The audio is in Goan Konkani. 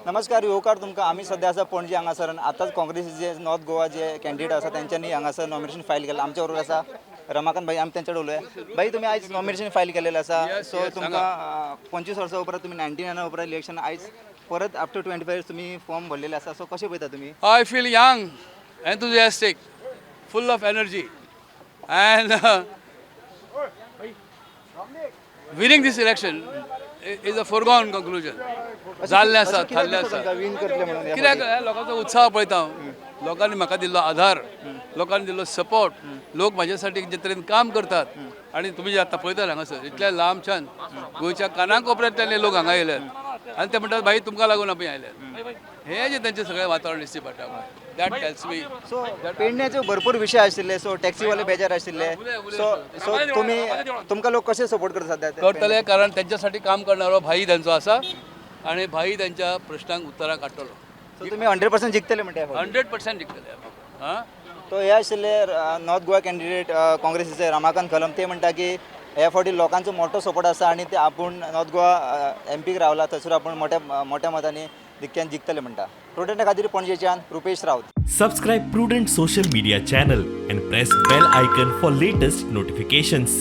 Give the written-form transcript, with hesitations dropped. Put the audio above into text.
नमस्कार, येवकार तुमकां. आमी सध्या आसा पणजे हांगासर आनी आतांच काँग्रेसीचे नॉर्थ गोवा जे कॅन्डिडेट आसा, तेंच्यांनी हांगासर नॉमिनेशन फायल केलां. आमच्या बरोबर आसा रमाकांत भाई, आमी तेंच्या कडेन उलोवया. भाई, तुमी आयज नॉमिनेशन फायल केलेलें आसा. सो तुमकां 25 वर्सां उपरांत, तुमी 99 उपरांत इलेक्शन आयज परत आफ्टर 25 तुमी फॉर्म भरलेले आसा. सो कशें पळयता तुमी? I feel young, enthusiastic, full of energy, and winning this election is a foregone conclusion. जाल्लें आसा, थारलें आसा. विन करतले म्हणून ह्या कित्याक, ह्या लोकांचो उत्साह पळयता हांव, लोकांनी म्हाका दिल्लो आधार, लोकांनी दिल्लो सपोर्ट, लोक म्हाज्या साठी जे तरेन काम करतात आणि तुमी जे आतां पळयतात हांगासर इतल्या लांबच्यान गोंयच्या कानाकोपऱ्यांतल्यान लोक हांगा येयल्यात आनी ते म्हणटात, "भाई, तुमकां लागून आमी आयल्यात." हे जे तेंचें सगळें वातावरण दिश्टी पडटा, that tells me. सो पेडण्याचे भरपूर विशय आशिल्ले, सो टॅक्सीवाले बेजार आशिल्ले. सो सो तुमी, तुमकां लोक कसे सपोर्ट करता सध्या ते? करतले, कारण त्यांच्यासाठी काम करणारो भाई त्यांचो आसा आणि भाई त्यांच्या प्रश्नांक उत्तरां काडटलो. सो तुमी 100% जिखतले म्हणटा ह्या फावटी? 100% जिखतले हां. तो हे आशिल्ले नॉर्थ गोवा कॅन्डिडेट काँग्रेसीचे रमाकांत खलम. ते म्हणटा की ह्या फावटी लोकांचो मोठो सपोर्ट आसा आणि ते आपूण नॉर्थ गोवा एमपीक रावला, थंयसर आपूण मोठ्या मोठ्या मतांनी धिक्क्यान जिखतले म्हणटा. प्रुडंटा खातीर पणजेच्यान Rupesh Raut. Subscribe Prudent Social Media channel and press bell icon for latest notifications.